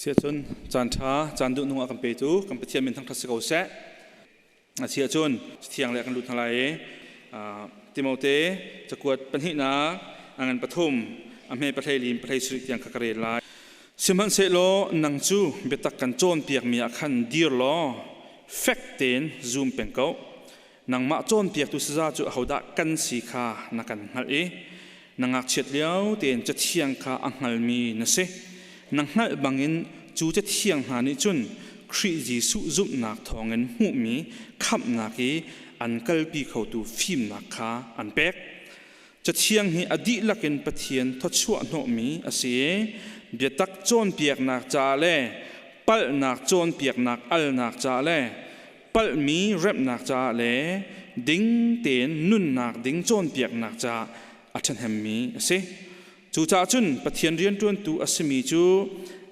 Siahcun caan ṭha, caan duhnung a kan petu kan Pathian min thangṭhat si ko seh. Asiahcun Cathiang le kan lut hna lai i Timote cakuat pahnihnak a ngan pathum a hme pahlei lim pahlei sarih tiang kha ka rel lai. Sihmanhsehlaw nang cu biatak kan cawnpiakmi ah khan dir law fek tein zum peng ko. Nangmah cawnpiaktu saza cu ahodah kan si kha na kan hngalh i na ngakchiat lio tein Cathiang kha a hngalmi na si. Na hngalh bangin cu Cathiang hna nih cun Khrih Jesuh zumhnak thawngin hmuhmi khamhnak i an kalpi khotu fimnak kha an pek. Cathiang hi a dihlak in Pathian thawchuah hnawhmi a si i biatak cawnpiaknak ca le palhnak cawnpiaknak alnak ca le palhmi remhnak caah le ding tein nunnak ding cawnpiaknak caah a ṭhahnemmi a si. Cucaah cun Pathian rianṭuantu a simi cu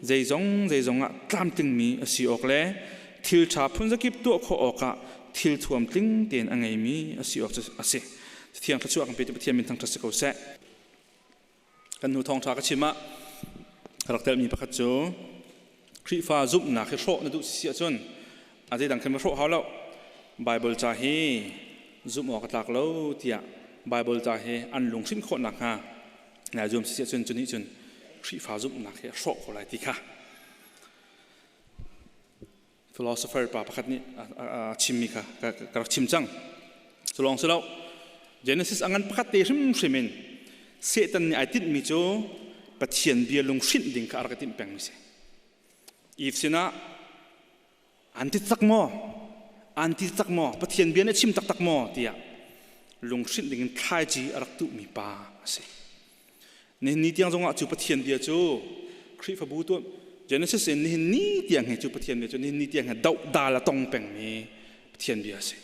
zeizong zeizong ah tlamtlingmi a si awk le thil ṭha phunzakip tuah khawh awkah thil thuam tling tein a ngeimi a si awk a si. Thiang thluachuah kan petu Pathian min thangṭhat si ko seh. Kan nu thawngṭha ka chim ah ka rak telmi pakhat cu Khrihfa zumhnak hi hrawh na duh si ahcun a zeidang khin va hrawh hau lo. Bible ca hi zumh awk a tlak lo tiah Bible ca hi an lunghrinh khawh nakhnga nai zuam si ahcun cu nih cun Khrihfa zumhnak hi a hrawh ko lai ti kha philosopher pa pakhat nih a chimmi kha ka rak chim cang. Cu lawng si lo, Genesis a ngan pakhat te hrimhrim in Satan nih ai tinhmi cu Pathian bia lunghrinh ding kha a rak i timh pengmi si. Eve sinah an ti tak maw? An ti tak maw? Pathian bia nih a chim taktak maw? tiah lunghrinh ding in thlaici a rak tuhmi pa a si. Nihin ni tiang zongah cu Pathian bia cu Khrihfabu tuah Genesis in nihin ni tiang hi cu Pathian bia cu nihin ni tiang hi dohdal a tong pengmi Pathian bia a si.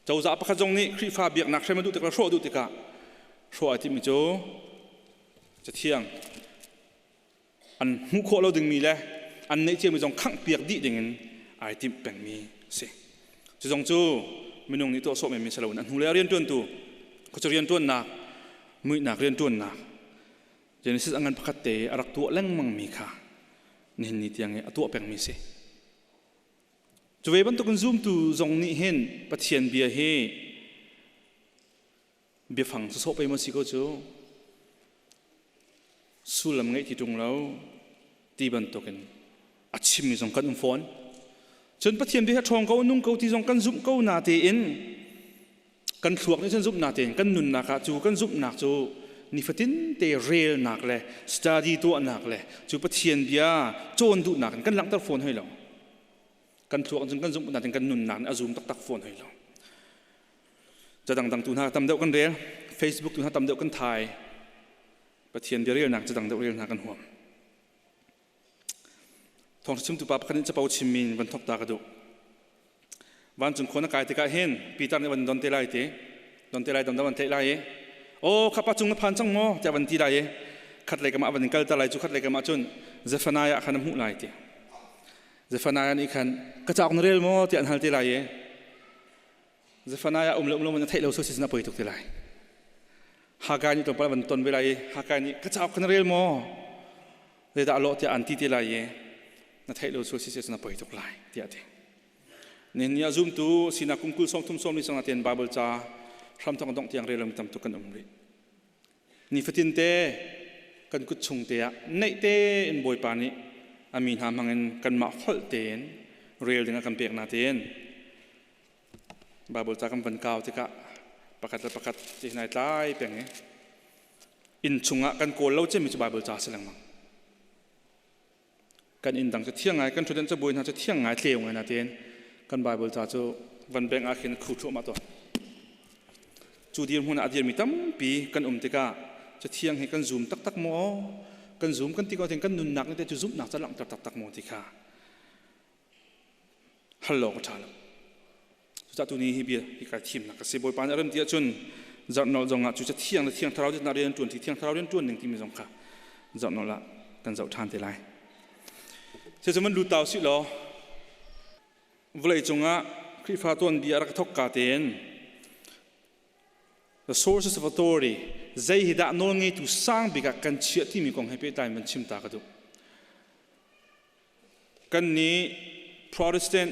Cozah pakhat zong nih Khrihfa biaknak hrem a duh tikah hrawh duh tikah hrawh ai timmi cu Cathiang an hmuh khawh lo dingmi le an neih ciami zong khangh piak dih dingin ai timh pengmi a si. Cu zong cu minung nih tuah sawh menmi si loin a hnulei ah rianṭuantu khuacu rianṭuannak muihnak rianṭuannak Genesis a ngan pakhat te a rak tuah lengmangmi kha nihin ni tiang i a tuah pengmi si. Cu ve bantukin zumtu zong nih hin Pathian bia hi biafang sawsawh pei maw si ko cu sullam ngeih ti ṭung lo ti bantukin a chimmi zong kan um fawn. Cun Pathian bia hi ṭhawng ko nung ko ti zong kan zumh ko na tein kan thluak nih cun zumh na tein kan nunnak ah cu kan zumhnak cu nifatin te relnak le study tuahnak le cu Pathian bia cawn duhnak in kan langhter fawn hoi lo. Kan thluak cun kan zumh natin kan nunnak nih a zum taktak fawn hoi lo. Cadang dang tu hna tam deuh kan rel, Facebook tu hna tam deuh kan thai. Pathian bia relnak cadang deuh rel hna kan huam. Thawngṭha chimtu pa pakhat nih capo chimmi in van thok ta ka duh. Vancung khua na kai tikah hin Peter nih van don te lai ti, don te lai dam dam an theih lai i, "Aw khapa cung na phan cang maw?" tiah van ti lai i, khat lei kam ah van in kal ta lai cu khat lei kam ah cun Zephaniah khan a hmuh lai ti. Zephaniah nih khan ka cauk na rel maw tiah an hal te lai i, Zephaniah um le um lo na theih lo so si na poi tuk te lai. Hagai nih tlawmpal van ton ve lai i Hagai nih ka cauk na rel maw? Zeidah a lawh tiah an ti te lai i na theih lo so si na poi tuk lai tiah a ti. Nihin ni ah zumtu sinak kum 20 30 sawm li sang tian Bible ca hramthok dongh tiang rel tam tuk kan um rih. Nifatin te kan kut chung te ah neih te in Bawipa nih a mi hna hmangin kanmah holh tein rel ding a kan pek na tein Bible ca kan van kau tikah pakhat le pakhat ti hin ai tlai peng i inn chungah kan kawl lo cemmi cu Bible ca si lengmang. Kan inn dang cu thiang ngai, kan ṭhutdenh cabuai hna cu thiang ngai tleu ngai natein kan Bible ca cu van beng ah khin khu thluahmah tawn. Cu dirhmun ah a dirmi tampi kan um tikah cathiang hi kan zum taktak maw? Kan zum kan ti ko ahcun kan nunnak nih teh cu zumhnak ca langhter taktak maw ti kha hal lo ka ṭha lo. Cucaah tuni hi bia hi kai thimnak a si. Bawipa nih a rem ti ahcun zarhnolh zong ah cu cathiang le thiang thlarau na rian ṭuan ti thiang thlarau rian ṭuan ning timi zong kha zarhnolh ah kan zoh ṭhan te lai. Cucu man lut tau sih law vawlei cungah Khrihfa tuanbia a rak thok ka tein the sources of authority zei hi dah nawlngeitu sang bik ah kan chiah timi kong he pehtlai in van chim ta ka duh. Kan nih Protestant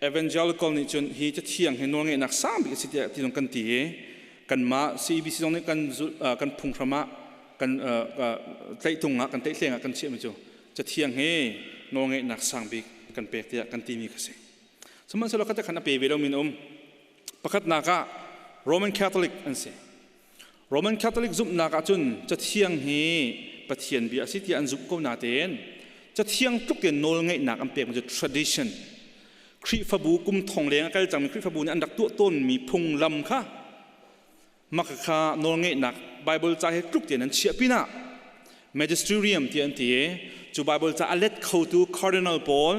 Evangelical nih cun hi cathiang hi nawlngeihnak sang bik a si tiah ti zong kan ti i kanmah CEBC zong nih kan kan phunghram ah kan tlaihtung ah kan tlaihtleng ah kan chiahmi cu cathiang hi nawlngeihnak sang bik kan pek tiah kan timi kha si. Sihmanhsehlaw kha khan a pe ve lomi an um. Pakhatnak ah Roman Catholic an si. Roman Catholic zumhnak ahcun Cathiang hi Pathian bia a si tiah an zumh ko natein Cathiang tluk in nawlngeihnak an pekmi cu tradition, Khrihfabu kum thong leng a kal cangmi Khrihfabu nih an rak tuah tawnmi phunglam kha maka kha nawlngeihnak Bible ca he tluk tein an chiah pinah magisterium ti an ti i cu Bible ca a let khotu cardinal pawl,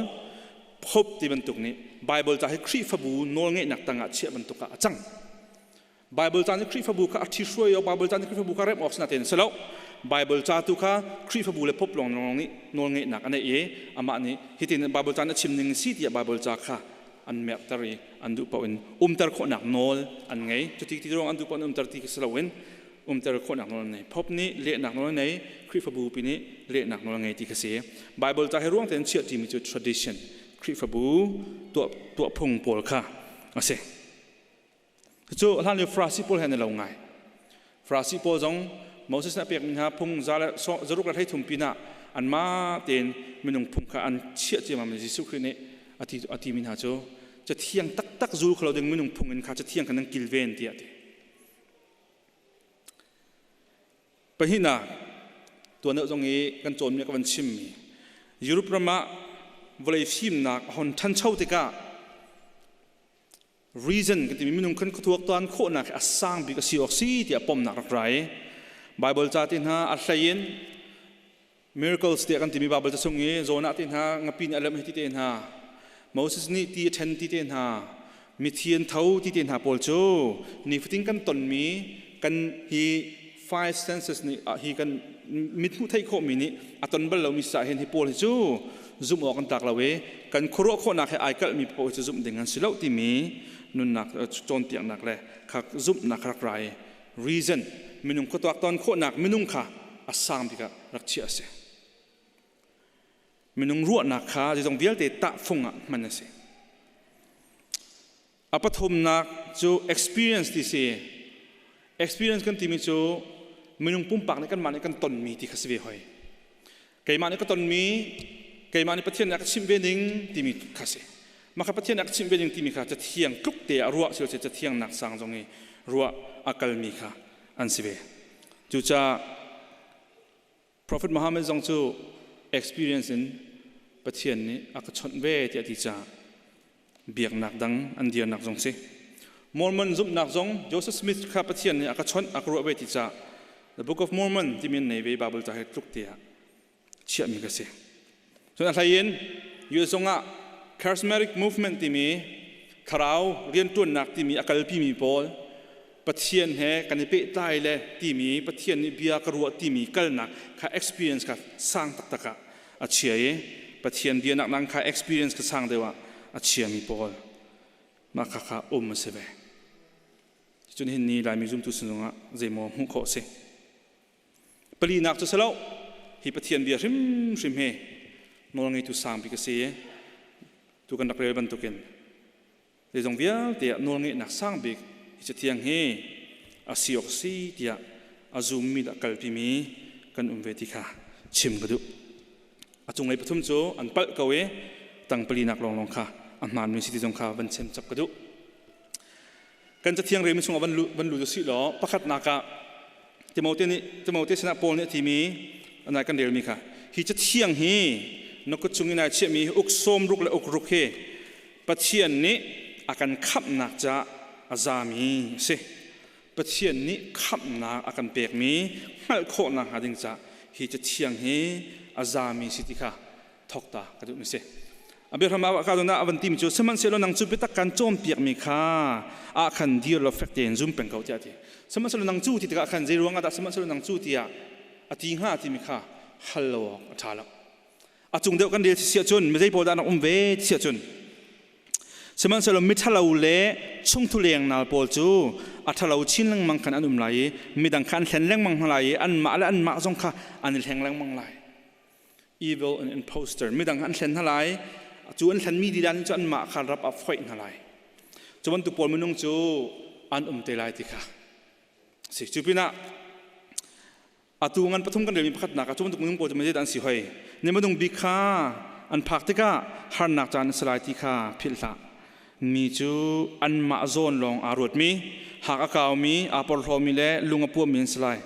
pope ti bantuk nih Bible ca hi Khrihfabu nawlngeihnak tangah chiah bantuk ah a cang. Bible ca nih Khrihfabu kha a ṭhihruai awk, Bible ca nih Khrihfabu kha remh awk sinatein a si lo. Bible ca tu kha Khrihfabu le Pope lawnglawng nih nawlngeihnak a neih i amah nih hitin Bible ca nih a chim ning si tiah Bible ca kha an merhter i an duh paoh in umter khawhnak nawl an ngei. Cuti ti ruang an duh paoh in umter ti si loin umter khawhnak nawl an ngei. Pope nih lehnak nawl a nei, Khrihfabu pi nih lehnak nawl a ngei ti kha si. Bible ca hi ruang tein chiah ṭimi cu tradition, Khrihfabu tuah tuahphung pawl kha a si. Cucu hlanlio Farasi pawl he an i lo ngai. Farasi pawl zong Moses nih a pekmi hna phung za le zaruk le 13 pinah anmah tein minung phung kha an chiah ciammam i Jesuh Khrih nih a timi hna cu cathiang taktak zul kho lo ding minung phung in kha cathiang kha nan kilven tiah a ti. Pahnihnak, tuan deuh zong i kan cawnmi ka van chimmi Europe ram ah vawlei fimnak a hon ṭhancho tikah reason kan timi minung kan khuatuak tuan khawhnak hi a sang bik a si awk si tiah pomnak rak ra i Bible ca te hna a hlei in miracles tiah kan timi Bible ca chung i Jonah te hna ngapi nih a lemh ti te hna, Moses nih ti a ṭhen ti te hna, mithi an tho ti te hna pawl cu nifatin kan tonmi kan hi five senses nih hi kan mit hmuh theih khawhmi nih a ton bal lomi sa hin hi pawl hi cu zumh awk an tlak lo i kan khuaruah khawhnak he ai kalhmi paoh hi cu zumh ding an si lo timi nunnak cawnpiaknak le kha zumhnak rak ra i reason, minung khuatuak ton khawhnak minung kha a sang bik ah rak chiah a si. Minung ruahnak kha zeizong vialte tahfung ah hman a si. A pathumnak cu experience ti si. Experience kan timi cu minung pumpak nih kanmah nih kan tonmi ti kha si ve hoi. Keimah nih ka tonmi, keimah nih Pathian nih a ka chimh ve ning timi kha si. Mah kha Pathian nih a ka chimh ve ning timi kha cathiang tluk te ah ruah si cathiang nak sang zong i ruah a kalmi kha an si ve. Cucaah Prophet Muhammad zong cu experience in Pathian nih a ka chawnh ve tiah a ti caah biaknak dang an dirnak zong si. Mormon zumhnak zong Joseph Smith kha Pathian nih a ka chawnh a ka ruah ve ti caah The Book of Mormon timi an nei ve Bible ca he tluk tiah chiahmi ka si. Cun a hlei in US zong ah Charismatic Movement timi thlarau rianṭuannak timi a kalpimi pawl Pathian he kan i pehtlai le timi Pathian nih bia ka ruah timi kalnak kha experience kha sang taktak ah a chia i Pathian bianak nang kha experience kha sang deuh ah a chiami pawl mah kha kha um a si ve. Cun hin ni Laimi zumtu sin zongah zeimaw hmuh khawh a si. Palinak cu si lo, hi Pathian bia hrimhrim hi nawlngeitu sang bik a si i tu kan rak rel bantukin zeizong vialte ah nawlngeihnak sang bik hi cathiang hi a si awk si tiah a zummi le a kalpimi kan um ve ti kha chim ka duh. A cunglei pathum cu an palh ko i tang palinak lawnglawng kha a hmaanmi si ti zong kha van chim chap ka duh. Kan cathiang relmi chungah van lut usih law pakhatnak ah Timote nih Timote sinah Paul nih a timi anai kan relmi kha hi cathiang hi na kut chung in ai chiahmi uk 60 le uk ruk hi Pathian nih a kan khamhnak caah a zami a si. Pathian nih khamhnak a kan pekmi hngalh khawhnak hnga ding caah hi cathiang hi a zami si ti kha thawk ta ka duhmi si. A biahram ah ka ah van timi cu sihmanhsehlaw nang cu biatak kan cawnpiakmi kha ah khan dir law fek tein zum peng ko tiah a ti. Sihmanhsehlaw nang cu ti tikah khan zei ruang ah dah sihmanhsehlaw nang cu tiah a ti hnga timi kha hal lo awk a ṭha lo. A cung deuh kan rel si ahcun mi zei pawl dah nak um ve ti si ahcun sihmanhsehlaw miṭhalo le chungthu lengnal pawl cu a ṭhalo chin lengmang khan an um lai i midang kha an hlen lengmang hna lai i anmah le anmah zong kha an i hleng lengmang lai. Evil and imposter. Midang an hlen hna lai. Cu an hlenmi lila nih cu anmah kha rap ah foih hna lai. Cu bantuk pawl minung cu an um te lai ti kha. Si cu pinah atu ngan pathum kan relmi pakhatnak ah cu bantuk minung pawl cu mei an si hoi. Ni minung bik kha an phak tikah harnak caan a si lai ti kha philh hlah. Mi cu anmah zawn lawng aa ruatmi, hak a kaumi, aa porhlawmi le lung a puammi an si lai.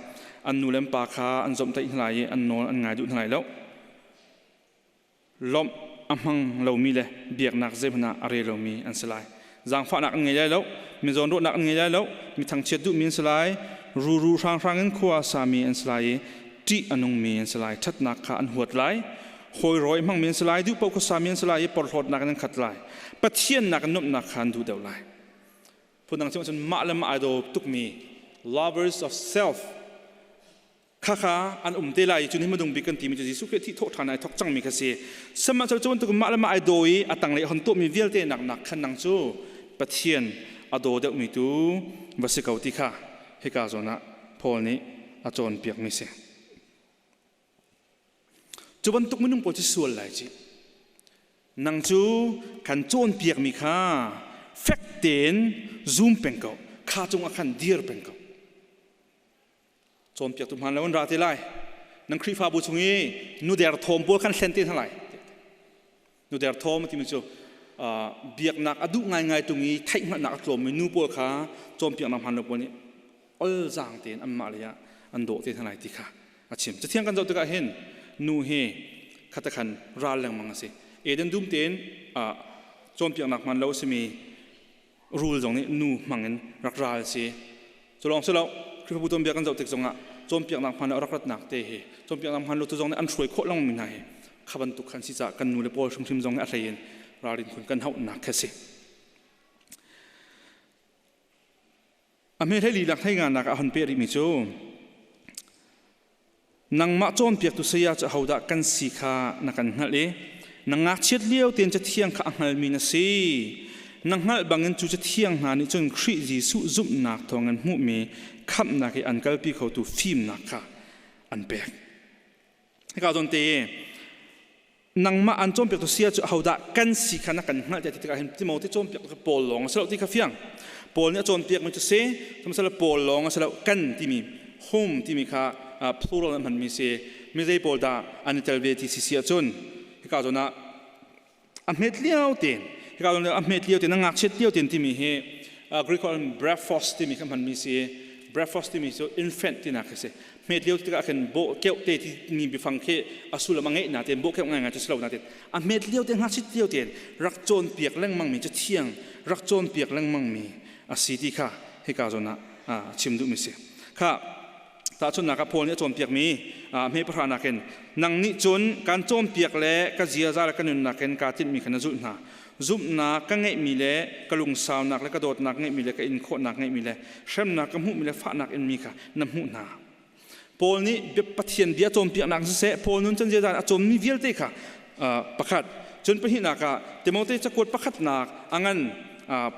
An nu le an pa kha an zawmhtaih hna lai i an nawl an ngai duh hna lai lo. Lawmh a hmang lomi le biaknak zeihmanh ah a rel lomi an si lai. Zaangfahnak an ngei lai lo, mi zawnruahnak an ngei lai lo, mi thangchiat duhmi an si lai, ruru hranghrang in khua a sami an si lai i ṭih a nungmi an si lai. Ṭhatnak kha an huat lai, hawi rawi hmangmi an si lai, duh paoh khuasami an si lai i porhlawtnak in an khat lai. Pathian nak in nuamhnak kha an duh deuh lai. Phundang chim ahcun mah le mah ai daw tukmi lovers of self khakha an um te lai i cu ni hmadung bik kan timi cu Jesuh Khrih thih thawh ṭhan ai thok cangmi kha si. Sihmanhsehlaw cu bantuk mah le mah ai daw i a tanglei hon tuahmi vialte nak nak khan nang cu Pathian a daw deuhmi tu va si ko ti kha hika zawn ah Paul nih a cawnpiakmi si. Cu bantuk minung pawl cu sual lai ci. Nang cu kan cawnpiakmi kha fek tein zum peng ko. Kha cungah khan dir peng ko. Cawnpiaktu hmaan lo an ra te lai. Nan Khrihfabu chung i nu derthawm pawl khan hlen te hna lai. Nu derthawm timi cu biaknak a duh ngaingai tung i theihhngalhnak a tlawmmi nu pawl kha cawnpiaknak hmaan lo pawl nih olzaang tein anmah lei ah an dawh te hna lai ti kha a chim. Cathiang kan zoh tikah hin nu hi khatakhan ral lengmang a si. Eden dum tein cawnpiaknak hmaan lo a simi rul zong nih nu hmang in rak ral a si. Cu lawng si lo, Khrihfabu tuanbia kan zoh tik zongah cawnpiaknak hmaan lo rak ratnak te hi cawnpiaknak hmaan lo tu zong nih an hruai khawh lengmang mi hna hi kha bantuk khan si caah kan nu le pawl hrimhrim zong nih a hlei in ralrin khun kan hauhnak khi a si. A hme hlei lilak hlei nganak ah hon peh rihmi cu nangmah cawnpiaktu saya cu ahodah kan si kha na kan hngalh i na ngakchiat lio tein cathiang kha a hngalmi na si. Na hngalh bangin cu cathiang hna nih cun Khrih Jesuh zumhnak thawngin hmuhmi khamhnak i an kalpi khotu fimnak kha an pek. Hika zawn te i nangmah an cawnpiaktu saya cu ahodah kan si kha na kan hngalh tiah ti tikah hin Timote cawnpiak cu Paul lawng a si lo ti kha fiang. Paul nih a cawnpiakmi cu si, sihmanhsehlaw Paul lawng a si lo, kan timi hum timi kha plural an hmanmi si. Mi zei pawl dah an i tel ve ti si si ahcun hika zawn ah a hmet lio tein hika zawn a hmet lio tein a ngakchiat lio tein timi hi Greek holh in brephos timi kha hmanmi si. Brephos timi cu infant tinak khi si. Hmet lio tikah khin bawh keuh te timi biafang khi a sullam a ngeih na tein bawh keuh ngaingai cu si lo na tein a hmet lio te ngakchit lio tein rak cawnpiak lengmang mi cu thiang rak cawnpiak lengmang mi a si ti kha hika zawn ah chim duhmi si. Kha tahchunhnak ah Paul nih a cawnpiak mi hme pahra nakin nang nih cun kan cawnpiak le ka ziaza le ka nunnak in kaa tinhmi kha na zulh hna. Zumhnak ka ngeihmi le ka lungsaunak le ka dawtnak ngeihmi le ka inkhawhnak ngeihmi le hremnak ka hmuhmi le fahnak inmi kha na hmuh hna. Paul nih Pathian bia cawnpiaknak siseh Paul nun chan ziaza a cawnmi vialte kha pakhat cun pahnihnak ah Timote cakuat pakhatnak a ngan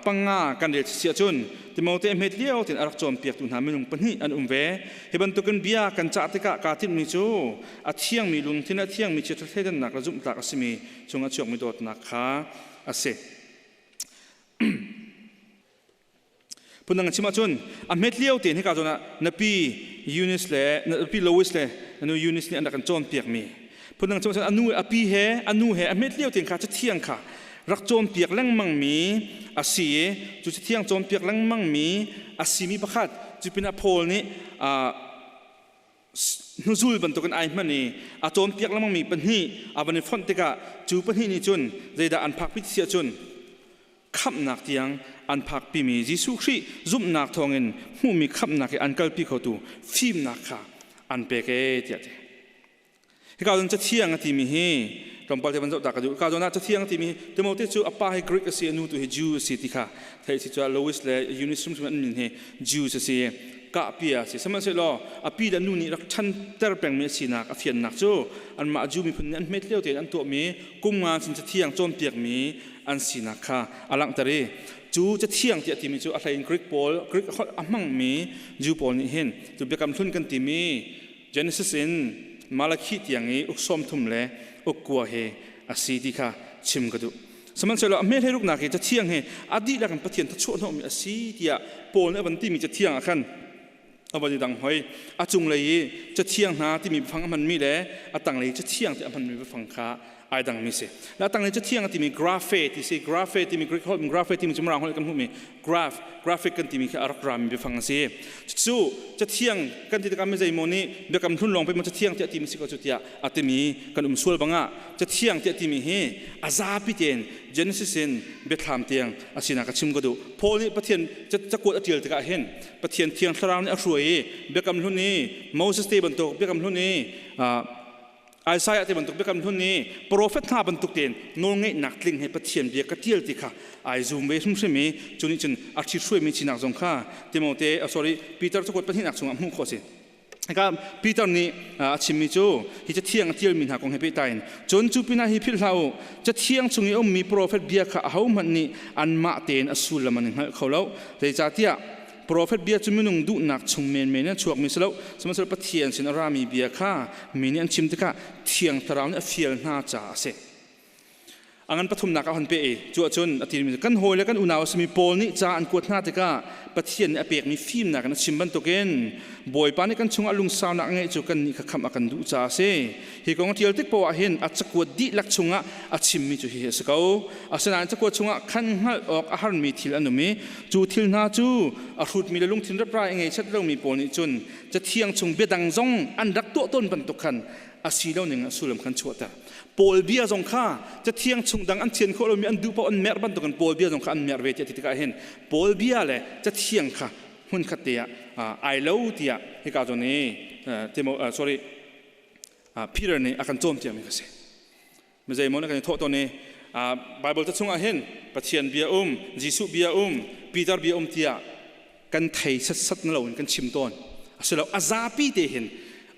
panga kan rel si ahcun Timote hmet lio tein a rak cawnpiaktu hna minung pahnih an um ve. Hi bantukin bia kan cah tikah kaa tinhmi cu a thiangmi lungthin a thiangmi chiaṭha thleidannak le zumhtlak a simi cung a chuakmi dawtnak kha a si. Phundang chim ahcun a hmet lio tein hika zawn ah na pi Eunice le na pi Lois le na nu Eunice nih an rak kan cawnpiakmi phundang chim ahcun a nu a pi he a nu he a hmet lio tein kha cathiang kha rak cawnpiak lengmangmi a si i cu cathiang cawnpiak lengmangmi a simi pakhat cu pinah Paul nih hnuzul bantukin ai hman i a cawnpiak lengmangmi pahnih a van i fonh tikah cu pahnih nih cun zeidah an phakpi ti si ahcun khamhnak tiang an phakpimi Jesuh Khrih zumhnak thawngin hmuhmi khamhnak i an kalpi khotu fimnak kha an pek ee tiah ti. Hika cun cathiang a timi hi tlawmpal te van zoh ta ka duh. Hika zawn ah cathiang a timi hi Timote cu a pa hi Greek a si, a nu tu hi Jew a si ti kha theih si cu Lois le Eunice hrimhrim an min hi Jews a si. Kahpia a si. Sihmanhsehlaw a pi le nu nih rak ṭhanter pengmi a sinak a fiannak cu anmah Jew miphun nih an hmet lio tein an tuahmi kum nga sin cathiang cawnpiakmi an sinak kha a langhter i cu cathiang tiah timi cu a hleiin Greek pawl Greek holh a hmangmi Jew pawl nih hin cu biakam hlun kan timi Genesis in Malakhi tiang i uk 30 le uk kua he a si ti kha chim ka duh. Sihmanhsehlaw a hme hleiruknak hi Cathiang hi a dihlak in Pathian thachuahhnawhmi a si tiah Paul nih a van timi Cathiang ah khan a van i dang hoi. A cunglei i Cathiang hna timi biafang a hmanmi le a tanglei Cathiang ti a hmanmi biafang kha ai dangmi si. A tanglei Cathiang a timi graphe ti si. Graphe timi Greek holh graphe timi cu Mirang holh kan hmuhmi graph, graphic kan timi khi a rak rami biafang a si. Cu Cathiang kan ti tikah mi zeimaw nih biakam hlun lawng pei maw Cathiang tiah timi si ko cu tiah a timi kan um sual bangah Cathiang tiah timi hi a zapi tein Genesis in Biathlam tiang a sinak ka chim ka duh. Paul nih Pathian cakuat a ṭial tikah hin Pathian Thiang Thlarau nih a hruai i Biakam Hlun i Moses te bantuk Biakam Hlun i Isaiah te bantuk Biakam Hlun i profet hna bantuk tein nawlngeihnak tling he Pathian bia ka ṭial ti kha ai zum ve hrimhrim i cu nih cun a ṭhithruaimi sinak zong kha Timote sorry Peter cakuat pahnihnak chungah hmuh khawh a si. Hika Peter nih a chimmi cu hi cathiang a tialmi hna kong he pehtlai in cun cu pinah hi philh hlah u, cathiang chung i a ummi profet bia kha ahohmanh nih anmah tein a sullam an i hngalh kho lo. Zeicahtiah profet bia cu minung duhnak chung menmen in a chuakmi si lo, sihmanhsehlaw Pathian sin a rami bia kha mi nih an chim tikah Thiang Thlarau nih a fial hna caah a si. A ngan pathumnak ah hon pe i cu ahcun a timi kan hawi le kan unau a simi Paul nih ca an kuat hna tikah Pathian nih a pekmi fimnak in a chim bantukin Bawipa nih kan chungah lungsaunak a ngeih cu kannih kha khamh a kan duh caah a si. Hi kong a ṭial tik paoh ah hin a cakuat dihlak chungah a chimmi cu hihi a si ko. Asinain cakuat chungah khan hngalh awk a harmi thil an um i cu thil hna cu a hrutmi le lungthin reprai a ngei set lomi pawl nih cun Cathiang chung biadang zong an rak tuah tawn bantuk khan a si lo ning a sullam khan chuahter. Paul bia zong kha Cathiang chung dang an thian khawh lomi an duh paoh an merh bantukin Paul bia zong kha an merh ve tiah ti tikah hin Paul bia le Cathiang kha hmunkhat te ah ai lo tiah hika zawn i Timo sorry Peter nih a kan cawnpiakmi kha si. Mi zeimaw na kan i thawh tawn i Bible ca chungah hin Pathian bia um, Jesuh bia um, Peter bia um tiah kan thei setsat na loin kan chim tawn. Asilo a zapi te hin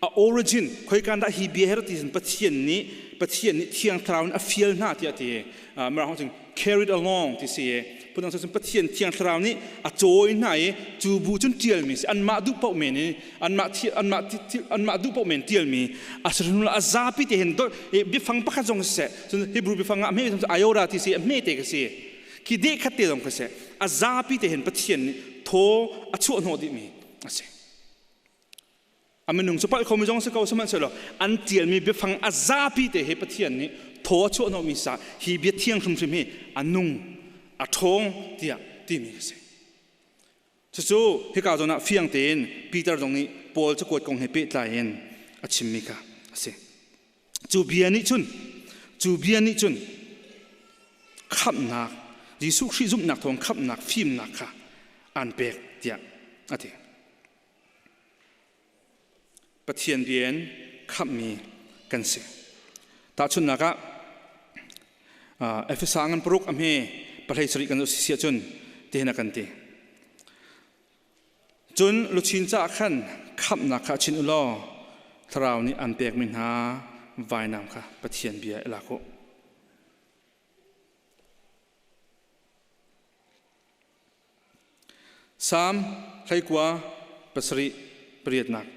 a origin khoikan dah hi bia her ti hin Pathian nih Pathian nih Thiang Thlarau in a fial hna tiah ti Mirang cun carried along ti si phundang cun Pathian Thiang Thlarau nih a cawi hna i cu bu cun tialmi si anmah duh paoh men i anmah anmah anmah duh paoh men tialmi a si a zapi te hin biafang pakhat zong siseh cun Hebrew biafang ah hme iota ti si a hme te ka si khi deh khat te zong ka si a zapi te hin Pathian nih thaw a chuah hnawh dihmi a si. A minung cu palh khomi zong si ko sihmanhsehlaw an tialmi biafang a zapi te hi Pathian nih thaw a chuah hnawhmi sa hi bia thiang hrimhrim hi a nung a ṭhawng tiah timi ka si. Cucu hika zawn ah fiang tein Peter zong nih Paul cakuat kong he pehtlai in a chimmi kha a si. Cu bia nih cun cu bia nih cun khamhnak Jesuh Khrih zumhnak thawng khamhnak fimnak kha an pek tiah a ti. Pathian bia in khamhmi kan si. Tahchunhnak ah Efesa ngan paruk a hme pahlei sarih kan zoh si ahcun tihin a kan ti. Cun luchin caah khan khamhnak kha chin u law Thlarau nih an pekmi hna vainam kha Pathian bia i lak u. Salm 19 pasarih pariatnak.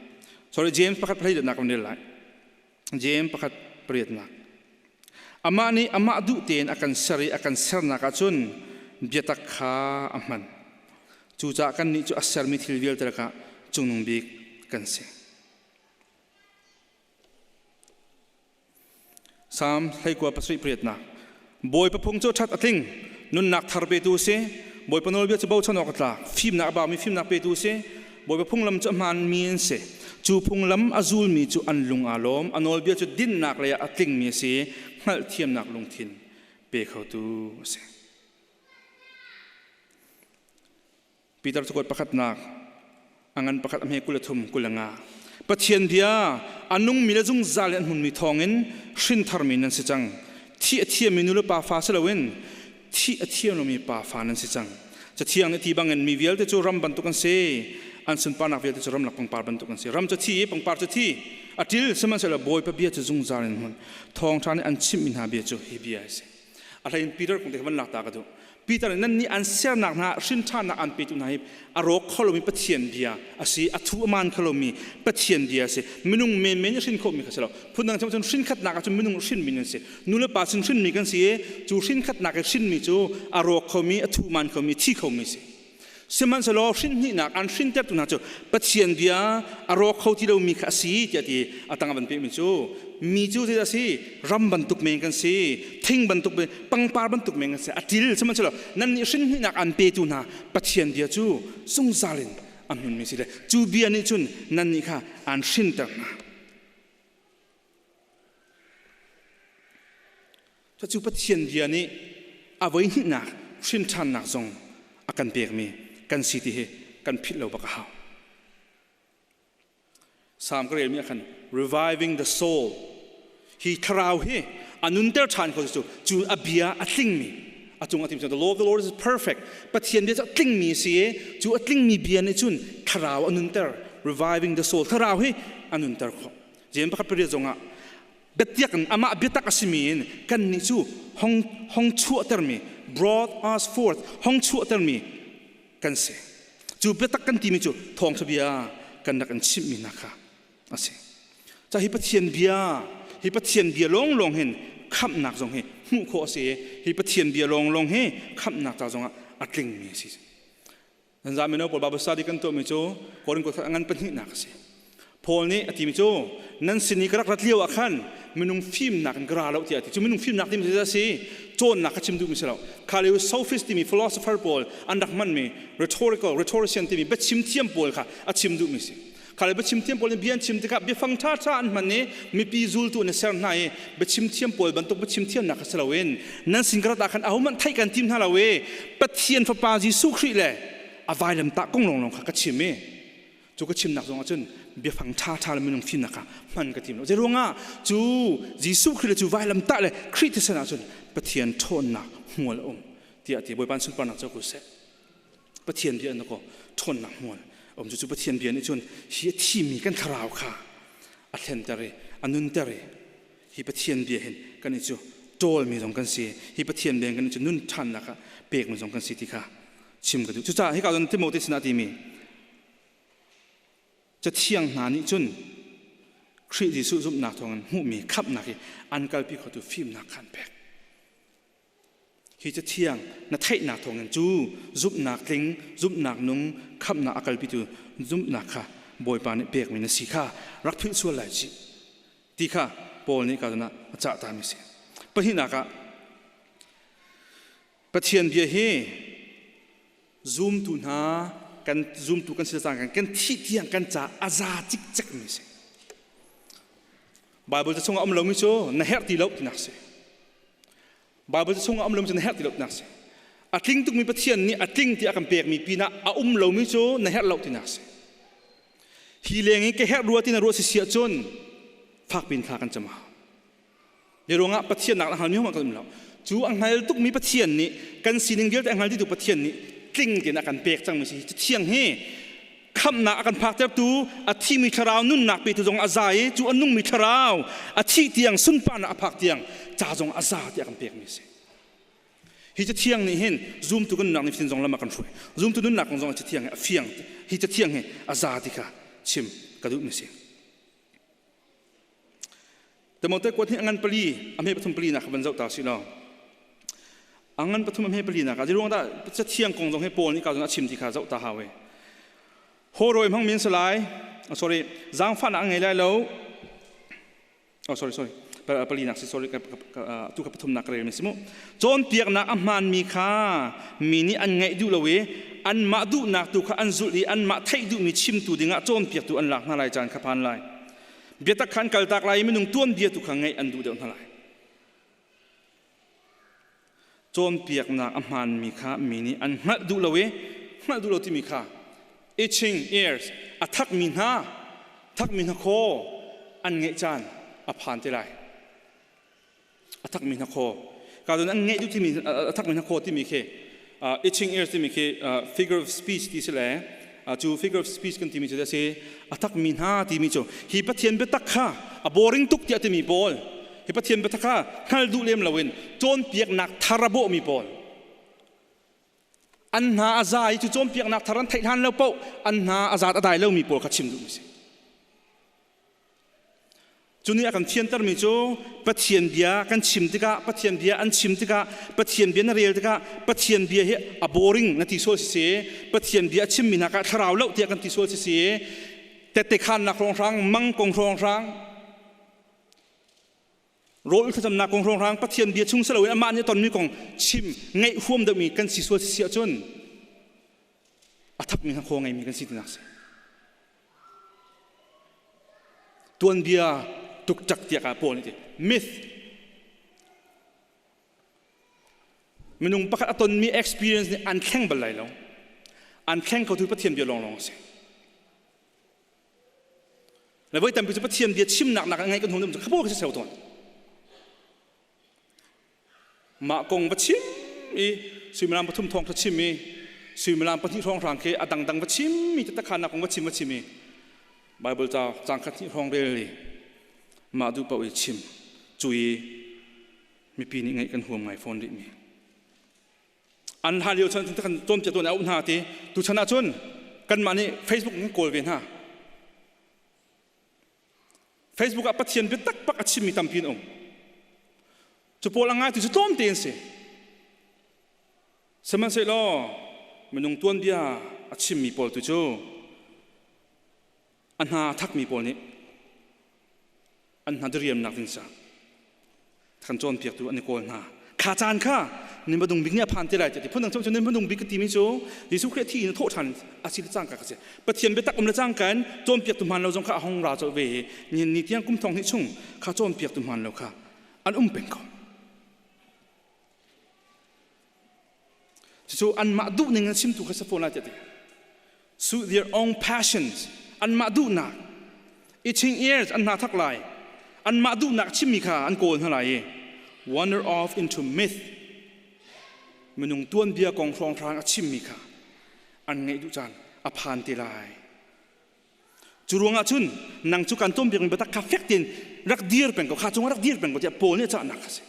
Sorry, James pakhat pariatnak kan rel lai. James pakhat pariatnak. Amah nih amah duh tein a kan ser i a kan sernak ahcun biatak kha a hman. Cucaah kannih cu a sermi thil vialte lakah cungnung bik kan si. Salm 19 pasarih pariatnak. Bawipa phung cu ṭhat a tling, nunnak thar petu a si. Bawipa nawlbia cu bochan awk a tlak, fimnak a baumi fimnak petu a si. Bawipa phunglam cu a hmaanmi an si. Cu phunglam a zulmi cu an lung aa lawm. A nawlbia cu dinnak lei ah a tlingmi a si i hngalhthiamnak lungthin pe khotu a si. Peter cakuat pakhatnak a ngan pakhat a hme 23 25. Pathian bia a nungmi le zungzal in an hmunmi thawngin hrintharmi nan si cang. Thih a thiammi nu le pa fa si loin thih a thiam lomi pa fa nan si cang. Cathiang nih ti bangin mi vialte cu ram bantuk an si, an sunparnak vialte cu ramlak pangpar bantuk an si. Ram cu thi i pangpar cu thi a ṭil, sihmanhsehlaw Bawipa bia cu zungzal in hmun. Thawngṭha nih an chimhmi hna bia cu hi bia a si. A hlei in Peter kong te kha van lak ta ka duh. Peter nih nan nih an sernak hna hrin ṭhannak an petu hna hi a rawk kho lomi Pathian bia a si, a thu a maan kho lomi Pathian bia a si. Minung menmen i hrin khawhmi kha si lo. Phundang chim cun hrin khatnak ah cun minung hrinmi nan si. Nu le pa sin hrinmi kan si i cu hrin khatnak i hrinmi cu a rawk khomi, a thu maan khomi, thi khomi si. Sihmanhsehlaw hrin hnihnak an hrintertu hna cu Pathian bia a rawk kho ti lomi kha a si tiah ti a tang a van pehmi cu mi cu zeidah a si? Ram bantuk men kan si, thing bantuk men, pangpar bantuk men kan si, a til. Sihmanhsehlaw nannih hrin hnihnak an petu hna Pathian bia cu zungzal in a hmunmi si le cu bia nih cun nannih kha aan hrinter hna. Cucu Pathian bia nih a voihnihnak hrinṭhannak zong a kan pekmi kan si ti hi kan philh lo bak a hau. Salm ka relmi ah khan reviving the soul hi thlarau hi a nunter ṭhan kho cu cu a bia a tlingmi a cung a tim the law of the Lord is perfect. Pathian bia cu a tlingmi a si i cu a tlingmi bia nih cun thlarau a nunter, reviving the soul, thlarau hi a nunter khawh. Jeim pakhat pariat zongah biatiak in amah biatak a simi in kannih cu hong hong chuahtermi, brought us forth, hong chuahtermi kan si. Cu biatak kan timi cu thawngṭha bia kan rak in chimhmi hna kha a si. Ca hi Pathian bia, hi Pathian bia lawnglawng hin khamhnak zong hi hmuh khawh a si i hi Pathian bia lawnglawng hi khamhnak ca zongah a tlingmi a si. Nan za mino pawl Bible study kan tuahmi cu Korin kut ngan pahnihnak a si. Paul nih a timi cu nan sin i ka rak rat lio ah khan minung fimnak in ka ra lo tiah a ti. Cu minung fimnak timi cu a si cawnnak kha chim duhmi si lo. Kha lio sophist timi philosopher pawl an rak hmanmi rhetorical rhetorician timi biachim thiam pawl kha a chim duhmi si. Kha le biachim thiam pawl nih bia an chim tikah biafang ṭhaṭha an hman i mipi zultu an i ser hna i biachim thiam pawl bantuk biachim thiamnak kha si loin nan sin ka rat ah khan ahohmanh theih kan tim hna lo i Pathian Fapa Jesuh Khrih le a vailamtah kong lawnglawng kha ka chim i cu ka chimnak zongah cun biafang ṭhaṭha le minung fimnak kha hman ka tim lo. Zeiruangah cu Jesuh Khrih le cu vailamtah le Khrih thisen ah cun Pathian ṭhawnnak hmual a um tiah ti Bawipa sunparnak cu ko seh. Pathian bia na ko ṭhawnnak hmual um cu Pathian bia nih cun hi a thimi kan thlarau kha a thlenter i a nunter i hi Pathian bia hin kan i cu ṭawlmi zong kan si, hi Pathian bia kan i cu nun ṭhannak ah pekmi zong kan si ti kha chim ka duh. Cucaah hika cun Timote sinah timi Cathiang hna nih cun Khrih Jesuh zumhnak thawngin hmuhmi khamhnak hi an kalpi khotu fimnak kha an pek. Hi cathiang na theihnak thawngin cu zumhnak tling, zumhnak nung, khamhnak a kalpitu zumhnak kha Bawipa nih pekmi na si kha rak philh sual lai cih ti kha Paul nih ka ah a cah tami a si. Pahnihnak ah Pathian bia hi zumtu hna kan zumtu kan si cang kan thih tiang kan ca a za cikcekmi a si. Bible ca chungah um lomi cu na herh ti lo tinak si. Bible chungah um lomi cu na herh ti lo tinak si. A tling tukmi Pathian nih a tling tiah a kan pekmi pinah a um lomi cu na herh lo tinak si. Hi leng i ka herh rua ti na ruah si si ahcun fakpi in thla kan cam hau. Hi ruangah Pathian nak na hngalmi hmanh kan um lo. Cu a hngal tukmi Pathian nih kan sining vialte a hngal dihtu Pathian nih tling tein a kan pek cangmi si. Cathiang hi khamhnak a kan phaktertu a thimi thlarau nunnak petu zong a za i cu a nungmi thlarau a thih tiang sunparnak a phak tiang ca zong a za tiah kan pekmi a si. Hi cathiang nih hin zumtu kan nunnak nih fin zong lam a kan hruai. Zumtu nunnak kong zong cathiang hi a fiang. Hi cathiang hi a za ti kha chim ka duhmi a si. Timote kuat hi a ngan pali, a hme pathum pali nak kha van zoh ta si law. A ngan pathum a hme pali nak ah ruang dah cathiang kong zong hi Paul nih ka zong a chim ti kha zoh ta hau e. Haw hmang min salai, oh, sorry, zaangfahnak a ngei lai lo. Oh, sorry, sorry. Pali nak si, sorry, tu ka pathum nak ka rel mi si mu. Cawnpiaknak a hmaanmi kha mi nih an ngaih duh lo i anmah duhnak tu kha an zulh i anmah theih duhmi chimtu dingah cawnpiaktu an lak hna lai caan kha phan lai. Biatak kha an kaltak lai i minung tuanbia tu kha ngaih an duh deuh hna lai. Cawnpiaknak a hmaanmi kha mi nih an hngalh duh lo i hngalh duh lo timi kha itching ears a thakmi hna thakmi hna khaw an ngeih caan a phan te lai. A thakmi hna khaw ka an ngeih duh timi a thakmi hna khaw timi khi itching ears timi khi figure of speech ti si le cu figure of speech kan timi cu a si a thakmi hna timi cu hi Pathian biatak kha a boring tuk tiah timi pawl hi Pathian biatak kha hngal duh lem loin cawnpiaknak thar a bawhmi pawl. An hna a za i cu cawnpiaknak thar an theih hlan lo paoh an hna a zaat a dai lomi pawl kha chim duhmi si. Cu nih a kan thiantermi cu Pathian bia kan chim tikah, Pathian bia an chim tikah, Pathian bia na rel tikah Pathian bia hi a boring na ti sual si, Pathian bia a chimmi hna kha thlarau loh tiah kan ti sual si, tette khannak hrawnghrang, mang kong hrawnghrang, rawl thlacamnak kong hrawnghrang Pathian bia chung si loin amah nih a tonmi kong chim ngaih huam deuhmi kan si sual si ahcun a thakmi hnakhaw ngeimi kan si tinak si. Tuanbia tuktak tiah ka pawl nih ti myth minung pakhat a tonmi experience nih an thleng bal lai lo. An thleng khotu Pathian bia lawnglawng a si. Le voi tampi cu Pathian bia chimnak nak ngai kan hung dum cu khabo ka si seo tawn. Mah kong va chim i suimilam pathum thawng kha chim i suimilam pahnih hrawnghrang khi a dangdang va chim mi takhan kong va chim va chim i Bible ca cang khat hnih hrawng rel i mah duh paoh i chim cu i mipi nih ngaih kan huam ngai fawn rih mi an hlan lio chan kan cawnpiak tuan a auh hna ti tu chan ah cun kanmah nih Facebook in kawl ve hna. Facebook ah Pathian biatak bak a chimmi tampi an um. Cu pawl a ngaitu cu tlawmte an si. Sihmanhsehlaw minung tuanbia a chimmi pawl tu cu a hna thakmi pawl nih an hna diriamnak ding ca kan cawnpiaktu an i kawl hna. Kha caan kha ni hmadung bik nih a phan te lai ti phundang cu ni hmadung bik ka timi cu Jesuh Khrih a thi in thawh ṭhan a si le cangka ka si. Pathian biatak um le cangka in cawnpiaktu hmaan lo zong kha a hong ra colh ve i nihin ni tiang kum thong hnih chung kha cawnpiaktu hmaan lo kha an um peng ko. Cucu anmah duhning in chimtu kha si fawn lai tiah ti. Suit their own passions. Anmah duhnak. Itching ears an hna thak lai. Anmah duhnak chimmi kha an kawl hna lai i wander off into myth. Minung tuanbia kong hrawnghrang a chimmi kha an ngaih duh caan a phan te lai. Cu ruangah cun nang cu kan tuanbiakmi biatak kha fek tein rak dir peng ko, kha cungah rak dir peng ko tiah Paul nih a cahnak kha si.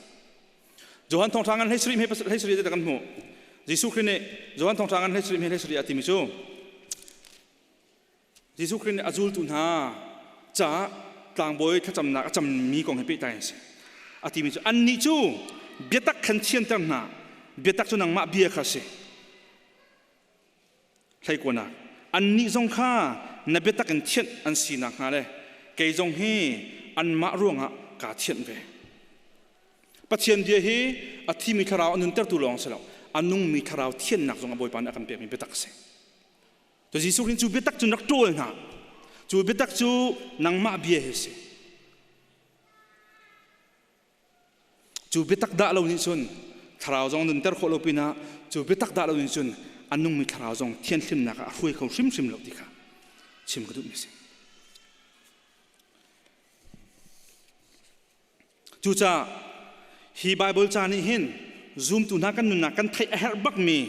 Johan thawngṭha ngan 17 he 17 te kan hmuh. Jesuh Khrih nih Johan thawngṭha ngan 17 he 17 a timi cu Jesuh Khrih nih a zultu hna caah tlangbawi thlacamnak a cammi kong he pehtlai an si. A timi cu annih cu biatak khan thianter hna, biatak cu nangmah bia kha a si. Hleikuanak annih zong kha na biatak in thianh an si nakhnga le kei zong hi anmah ruangah kaa thianh ve. Pathian bia hi a thimi thlarau a nuntertu lawng si lo, a nungmi thlarau thiannak zong a Bawipa nih a kan pekmi biatak a si. To Jesuh Khrih cu biatak cu rak ṭawl hna. Cu biatak cu nangmah bia hi a si. Cu biatak dah lo nih cun thlarau zong nunter khawh lo pinah cu biatak dah lo nih cun a nungmi thlarau zong thianhlimnak ah a hruai kho hrimhrim lo ti kha chim ka duhmi a si. Cucaah hi Bible ca nih hin zumtu hna kan nunnak kan theih a herh bakmi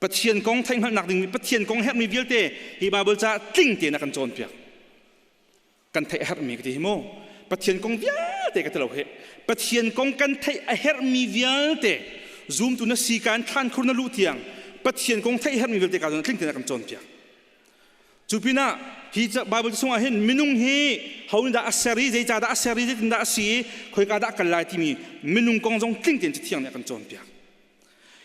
Pathian kong theihhngalhnak dingmi Pathian kong herhmi vialte hi Bible ca tling tein a kan cawnpiak. Kan theih a herhmi ka ti hi mu. Pathian kong vialte ka ti lo he. Pathian kong kan theih a herhmi vialte zumtu na si ka in thlan khur na luh tiang Pathian kong theih herhmi vialte ka tling tein a kan cawnpiak. Cu pinah hi Bible chungah hin minung hi ho nih dah a ser i zeicah dah a ser i zeitindah a si i khoika dah kal lai timi minung kong zong tling tein Cathiang nih a kan cawnpiak.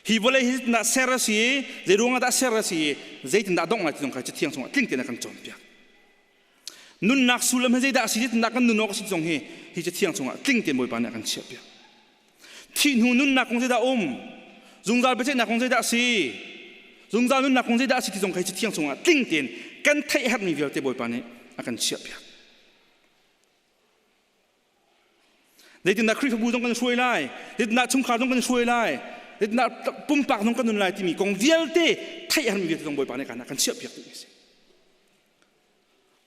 Hi vawlei hi zeitindah ser a si i zei ruangah dah ser a si i zeitindah dongh lai ti zong kha Cathiang chungah tling tein a kan cawnpiak. Nunnak sullam hi zeidah a si, zeitindah kan nun awk a si zong hi hi Cathiang chungah tling tein Bawipa nih a kan chiahpiak. Thih hnu nunnak kong zeidah um? Zungzal biaceihnak kong zeidah a si? Zungzal nunnak kong zeidah a si ti zong kha hi Cathiang chungah tling tein kan theih herhmi vialte Bawipa nih a kan chiahpiak. Zeitindah Khrihfabu zong kan hruai lai? Zeitindah chungkhar zong kan hruai lai? Zeitindah pumpak zong kan nun lai timi kong vialte theih herhmi vialte zong Bawipa nih kan chiahpiak dih mi a si.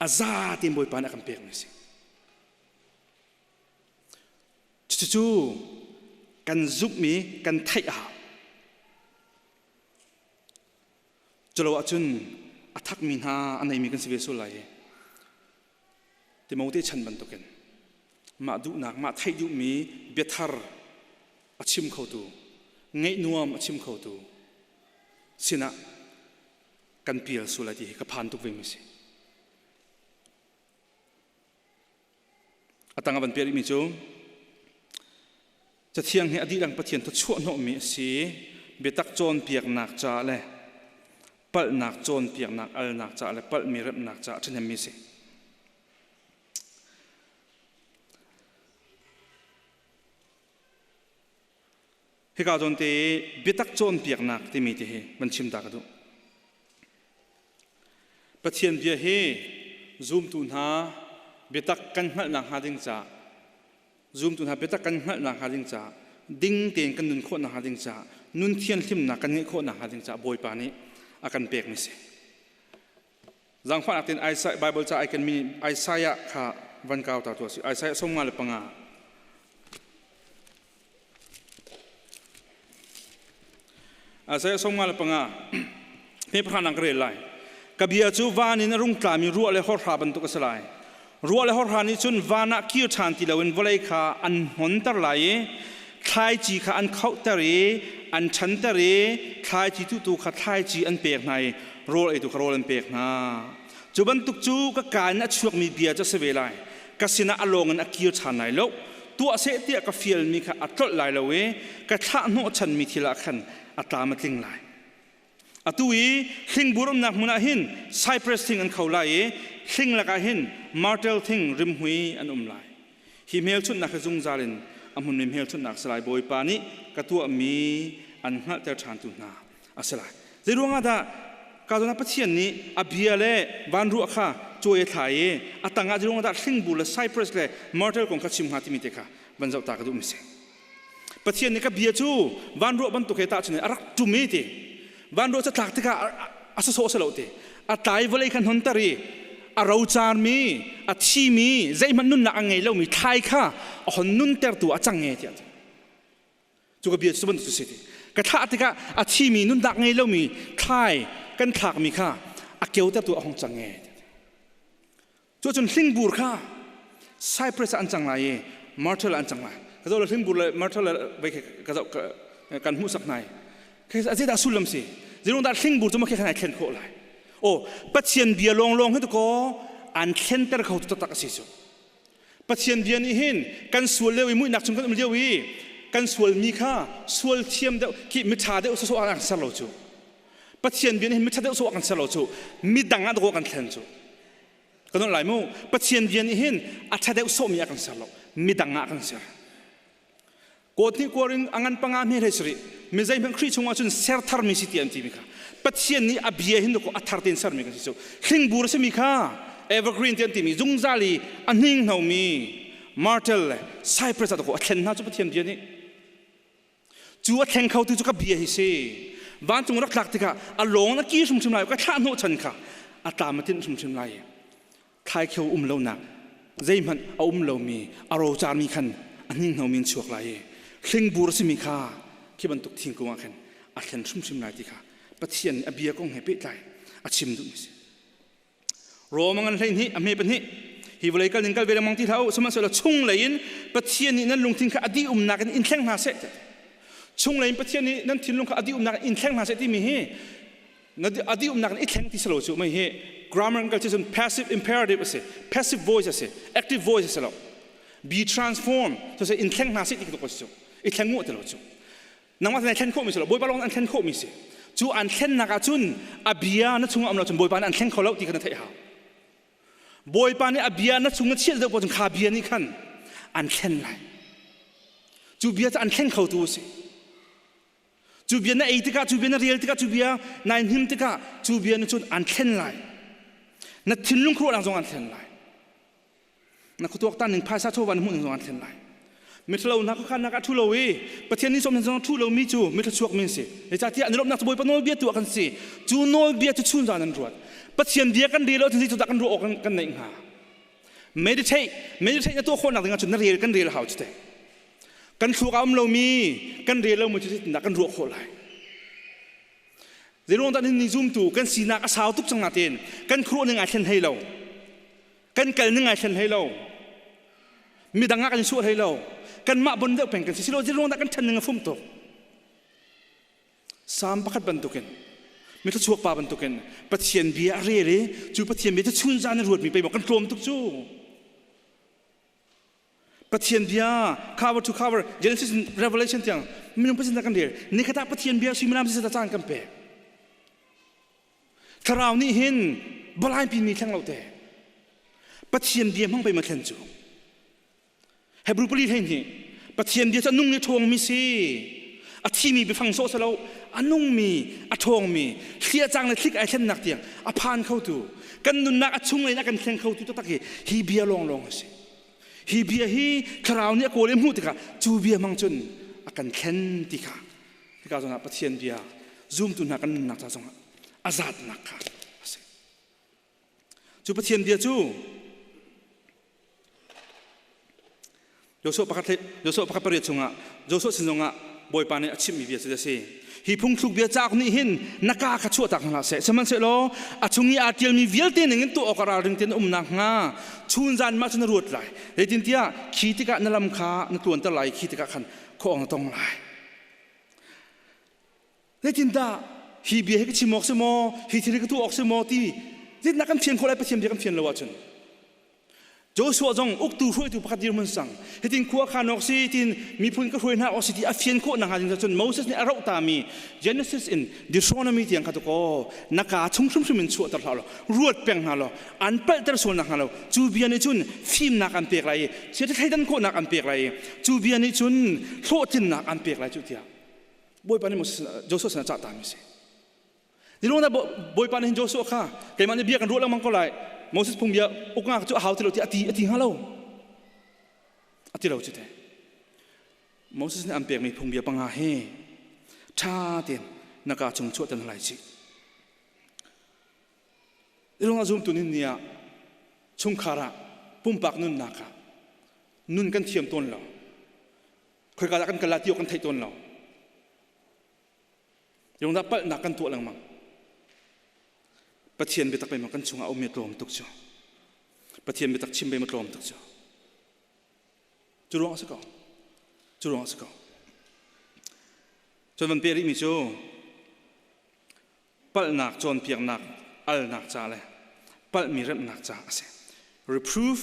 A za tein Bawipa nih a kan pekmi a si. Cucu kan zumhmi kan theih a hau. Culo ahcun a thakmi hna a neimi kan si ve sual lai i Timote chan bantukin mah duhnak, mah theih duhmi biathar a chim khotu, ngaih nuam a chim khotu. sinah kan pial sual lai ti hi ka phan tuk ve mi si. A tang a van pial mi cu Cathiang hi a dihlak Pathian thawchuah hnawhmi a si. Biatak cawnpiaknak caah le palhnak cawnpiaknak alnak caah le palhmi remhnak caah a ṭhahnemmi a si. Hika zawn te biatak cawnpiaknak timi te hi van chim ta ka duh. Pathian bia hi zumtu hna biatak kan hngalhnak hnga ding caah zumtu hna biatak kan hngalhnak hnga ding caah ding tein kan nun khawhnak hnga ding caah nun thianhlimnak kan ngeih khawhnak hnga ding caah Bawipa nih a kan pekmi si. Zaangfahnak tein Isaiah Bible ca ai kenmi Isaiah kha van kau ta tuah si. Isaiah 55. Isaiah 55. Me pahra ka rel lai. Ka bia cu van in a rung tlami ruah le horha bantuk a si lai. Ruah le horha nih cun van ah kir ṭhan ti loin vawlei kha an hnonter lai i thlaici kha an khohter i an ṭhanter i thlaici tuhtu kha thlaici an pek hna i rawl eitu kha rawl an pek hna. Cu bantuk cu ka kaa in a chuakmi bia cu a si ve lai. Ka sinah a lawng in a kir ṭhan lai lo. Tuah seh tiah ka fialmi kha a tlolh lai lo i ka thlah hnawhchanmi thil ah khan a tlam a tling lai. Atu i hlingbur umnak hmun ah hin cypress thing an kho lai i hling lakah hin myrtle thing rimhmui an um lai. Hi hmelchunhnak hi zungzal in a hmunmi hmelchunhnak a si lai. Bawipa nih ka tuahmi an hngalhter ṭhantu hna a si lai. Zei ruangah dah ka zawn ah Pathian nih a bia le vanruah kha cawi a thlai i a tangah zei ruangah dah hlingbur le cypress le myrtle kong kha chim hnga timi te kha van zoh ta ka duhmi si. Pathian nih ka bia cu vanruah bantuk he tahchun in a rak ṭum i ti vanruah cu tlak tikah a sawsawh si lo ti a tlai vawlei kha hnonter i a rocarmi a thimi zeihmanh nunnak a ngei lomi thlai kha a hon nuntertu a cang e tiah cu ka bia cu bantuk cu si ti ka thlah tikah a thimi nunnak ngei lomi thlai kan thlakmi kha a keutertu a hong cang e Cu cun hlingbur kha Cyprus ah an cang lai i myrtle ah an cang lai. Ka zoh le hlingbur le myrtle le vei ka zoh kan hmuhsak hna i a zeidah sullam si? Zeirung dah hlingbur cu ma khi khan ai thlen khawh lai? Aw Pathian bia lawnglawng hi tukaw an thlenter kho tu taktak a si cu. Pathian bia nih hin kan sual lio i muihnak chung kan um lio i kan sualmi kha sual thiam deuh khi miṭha deuh sawsawh ah an ser lo cu. Pathian bia nih hin miṭha deuh sawh ah kan ser lo cu. Midang ah dawh kan thlen cu. Kan nolh lai mu. Pathian bia nih hin a ṭha deuh sawhmi ah kan ser lo. Midang ah kan ser. Kawt nih kuar in a ngan panga hme hlei sarih. Mi zeihmanh Khrih chungah cun ser tharmi si ti an timi kha. Pathian nih a bia hin a thar tein sermi kan si cu. Hlingbur a simi kha evergreen ti an timi zungzal i a hninghnomi myrtle le cypress ah a thlen hna cu Pathian bia nih. Cu a thleng khotu cu ka bia hi si. Vancung rak tlak tikah a lawng na ki hrimhrim lai, ka thlah hnawh chan kha a tlam a tinh hrimhrim lai. Thlaikheu um lonak zeihmanh a um lomi a rocarmi khan a hninghnomi in chuak lai i hlingbur a simi kha khi bantuk thingkung ah khan a thlen hrimhrim lai ti kha Pathian nih a bia kong he pehtlai a chim duhmi si. Rom a ngan 12 a hme pahnih hi vawlei kal ning kal ve lengmang ti hlah u sihmanhsehlaw chunglei in Pathian nih nan lungthin kha a dih umnak in in thleng hna seh chunglei in Pathian nih nan thinlung kha a dih umnak in in thleng hna seh timi hi a dih umnak in i thleng ti si lo cu mei hi grammar kal cun passive imperative a si passive voice a si active voice a si lo be transformed so in thleng hna seh ti ka si cu i thleng mu ti lo cu Nangmah na thlen khawhmi si lo Bawipa lawng an thlen khawhmi si. Cu an thlennak ah cun a bia na chungah um lo cun Bawipa nih an thleng kho lo ti kha na theih hau. Bawipa nih a bia na chung na chiah deuh poh cun kha bia nih khan an thlen lai. Cu bia cu an thleng khotu a si. Cu bia na ei tikah, cu bia na rel tikah, cu bia nai hnim tikah, cu bia nih cun an thlen lai. Na thinlung khuaruahnak zong an thlen lai. Na khuatuaktan ning phaisa chawva na hmuh ning zong an thlen lai. Mithalo hna khuakhannak ah ṭhu lo i Pathian nih sawm zong ṭhu lomi cu mithluachuak mi an si. Zeicahtiah an i lawmhnak cu Bawipa nawlbia tu ah kan si. Cu nawlbia cu chunzan an ruat. Pathian bia kan rel ahcun zeitindah kan ruah awk kan neih hnga? Meditate, meditate na tuah khawhnak ding ahcun na rel kan rel a hau cu te. Kan thluak ah um lomi, kan rel lomi cu zeitindah kan ruah khawh lai? Zeiruang dah ni zumtu kan sinak a sau tuk cang nain kan khuaruah ning ai thlen hlei lo. Kan kal ning ai thlen hlei lo. Midang ah kan i suah hlei lo. Kanmah bon deuh peng kan si. Silo zeiruang dah kan ṭhan ning a fum tuk. Salm pakhat bantukin. Mithluachuak pa bantukin Pathian bia a rel i cu Pathian bia cu chun zan a ruatmi pei maw kan tlawm tuk cu. Pathian bia cover to cover Genesis Revelation tiang minung Pathian kan rel. Nikhat ah Pathian bia suimilam si caan kan pek. Thlarau nih hin balain pi mi thleng lo te. Pathian bia hmang pei ma thlen cu. Hebrew pali hlei hnih Pathian bia cu a nung i a ṭhawngmi si. A thimi biafang sawh si lo, a nungmi, a ṭhawngmi, thliahcang le thlik ai thlennak tiang a phan khotu, kan nunnak a chunglei in a kan thleng khotu taktak hi hi bia lawnglawng a si. Hi bia hi thlarau nih a kawl i hmuh tikah cu bia hmang cun a kan thlen ti kha hika zawn ah Pathian bia zumtu hna kan nunnak ca zongah a zatnak kha a si. Cu Pathian bia cu Joshua pakhat Joshua pakhat pariat chungah Joshua sin zongah Bawipa nih a chimhmi bia cu a si. Hi phungthluk bia cauk nih hin na ka kha chuahtak hna hlah seh. Sihmanhsehlaw a chung i aa ṭialmi vialte ningin tuah awk a ralring tein um nakhnga chunzan mah cu na ruat lai. Zeitintiah khi tikah na lam kha na tluanter lai i khi tikah khan khuaawng na tong lai. Zeitindah hi bia hi ka chim awk si maw, hi thil hi ka tuah awk si maw ti zeitindah kan fian khawh lai Pathian bia kan fian lo ahcun. Joshua zong uktu hruaitu pakhat dirhmun sang hitin khua khan awk si tin miphun ka hruai hna awk si ti a fian khawh nakhnga ding cun Moses nih a roh tami Genesis in Deuteronomy tiang kha ko na ka chung hrimhrim in chuahter hlah law ruat peng hna law an palhter sual nak hnga lo cu bia nih cun fimnak an pek lai i chiat thleidan khawhnak an pek lai i cu bia nih cun hlawhtlinnak an pek lai cu tiah Bawipa nih Moses Joshua sinah cah tami si. Ni na Bawipa nih hin Joshua kha keimah nih bia kan ruah lengmang ko lai. Moses phung bia uknak cu a hau ti lo ti ati ati hnga lo. Ati lo cu te. Moses nih an pekmi phung bia panga hi ṭha tein na ka chung chuah tan lai ci. Irung a zumtu nin ni ah chungkhar ah pumpak nunnak ah nun kan thiam tawn lo. Khoika dah kan kal lai ti awk kan theih tawn lo. Yung dah palhnak kan tuah lengmang. Pathian biatak pei kan chungah a um i tlawm tuk cu. Pathian biatak chim pei ma tlawm tuk cu. Cu ruang a si ko. Cu ruang a si ko. Cun van pe rihmi cu palhnak cawnpiaknak alnak ca le palhmi remhnak ca a si. Reproof,